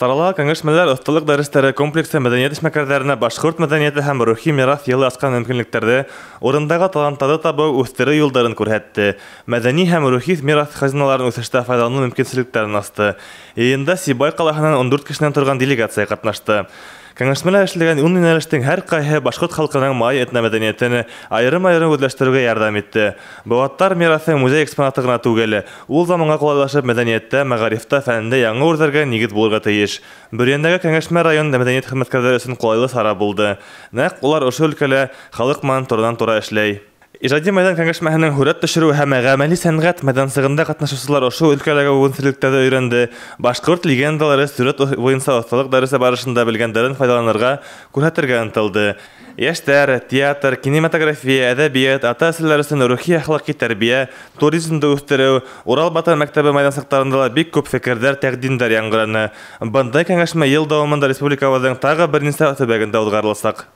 Сарала кәңәшмәләр, оҫталыҡ дәрестәре комплексы мәҙәниәт эшмәкәрҙәренә башҡорт мәҙәниәте һәм рухи мираҫ йылы асҡан мөмкинлектәрҙе, урындағы таланттарҙы табыу, үҫтереү юлдарын күрһәтте. Мәҙәни һәм рухи мираҫ хазиналарын үҫештә файҙаланыу мөмкинселектәрен асты. Йыйында Сибай ҡалаһынан 14 кешенән торған делегация ҡатнашты. Кәңәшмәлә эшләгән 10 йүнәлештең һәр ҡайһыһы башҡорт халҡының май этномәҙәниәтен айырым-айырым үҙләштереүгә ярҙам итте. Быуаттар мираҫы музей экспонаты ғына түгел, ул заманға ҡулайлашып мәҙәниәттә, мәғарифта, фәндә яңы үрҙәргә нигеҙ булырға тейеш. Бөрйәндәге кәңәшмә район мәҙәниәт хеҙмәткәрҙәре өсөн ҡулайлы сара булды. Нәҡ улар ошо өлкәлә халыҡ менән туранан-тура эшләй. Ижади майҙан кәңәшмәһенең һүрәт төшөрөү һәм ғәмәли сәнғәт майҙансығында ҡатнашыусылар ошо өлкәләге үҙенсәлектәрҙе өйрәнде. Башҡорт легендалары сүрәт буйынса оҫталыҡ дәресе барышында белгәндәрен файҙаланырға, күрһәтергә ынтылды. Йәштәр, театр, кинематография, әҙәбиәт, ата-әсәләр өсөн рухи әхлаҡи тәрбиә, туризмды үҫтереү, Урал батыр мәктәбе майҙансыҡтарында ла бик күп фекерҙәр, тәҡдимдәр яңғыраны. Бындай кәңәшмә йыл дауамында республикабыҙҙың тағы бер нисә төбәгендә уҙғарыласаҡ.